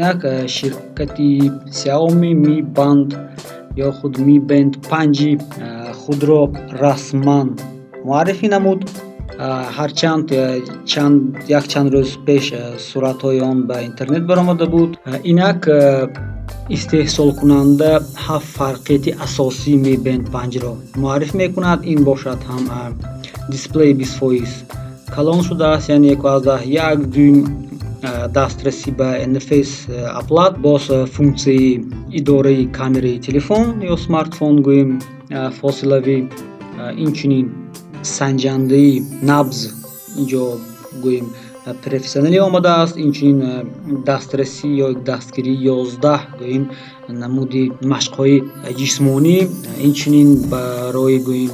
Инак ширкати Xiaomi Mi Band ё худ Mi Band 5 худро расман муаррифӣ намуд. Ҳарчанд якчанд рӯз пеш суратҳои он ба интернет баромада буд. Инак истеҳсолкунанда ҳафт фарқияти асосии Mi Band 5-ро муаррифӣ мекунад. Ин бошад ҳам дисплей 20% калон шудааст, яъне 1,1 дюйм, дастрасӣ ба NFC оплат, боз функсияи идораи камераи телефон ё смартфон, гӯем, фосилавӣ, инчунин санҷандаи набз инҷо, гӯем, профессионалӣ омадааст, инчунин дастрасӣ ё дастгирии 11, гӯем, намуди машқҳои ҷисмонӣ, инчунин барои, гӯем,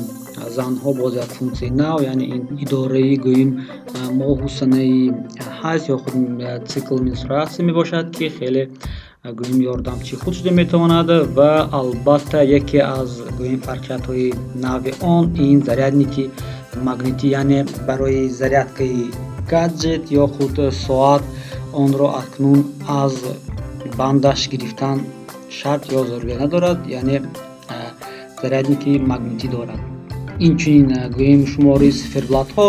занҳо боз як функсияи нав, яъне ин идораи, гӯем, моҳу санаи ҳайз ё худ цикл менструатсия мебошад, ки хеле, гӯем, ёрдамчии худ шуда метавонад. Ва албатта, яке аз, гӯем, фарқиятҳои нави он ин зарядники магнитӣ, яъне барои зарядкаи гаджет ё худ соат онро акнун аз бандаш гирифтан шарт ё зарурия надорад, яъне зарядники магнитӣ дорад. Инчунин, гӯем, шумораи циферблатҳо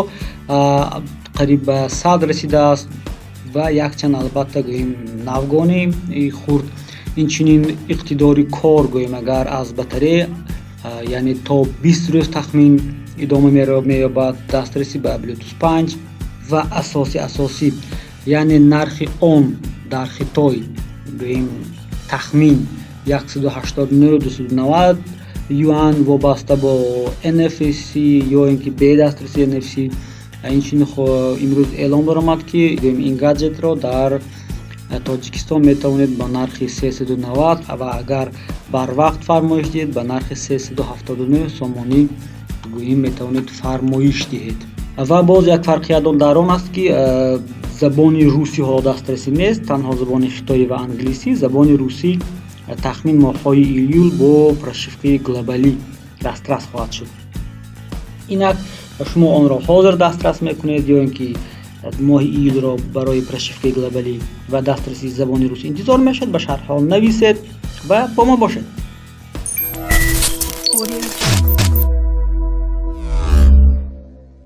қариб ба 100 расидааст ва якчанд, албатта, гӯем, навгонии хурд. Инчунин иқтидори кор, гӯем, агар аз батарея, яъне то 20 рӯз тахмин идома меёбад, дастрасӣ ба Bluetooth 5 ва асосӣ, яъне нархи он дар Хитой, гӯем, тахмин 189 290 юан, вобаста бо NFC ё ин ки бе дастрасии NFC. Инчунин имрӯз эълон баромад, ки ин гаджетро дар Тоҷикистон метавонед ба нархи 390 ва агар барвақт фармоиш диҳед, ба нархи 379 сомонӣ, гӯем, метавонед фармоиш диҳед. Ва боз як фарқият он дар он аст, ки забони русӣ ҳоло дастрасӣ нест, танҳо забони хитоӣ ва англисӣ. Забони русӣ тахмин моҳҳои июл бо прошивкаи глобалӣ дастрас хоҳад шуд. Инак шумо онро ҳозир дастрас мекунед ё ин ки моҳи июлро барои прошивкаи глобалӣ ва дастрасии забони русӣ интизор мешавед, ба шарҳҳо нависед ва бо мо бошед.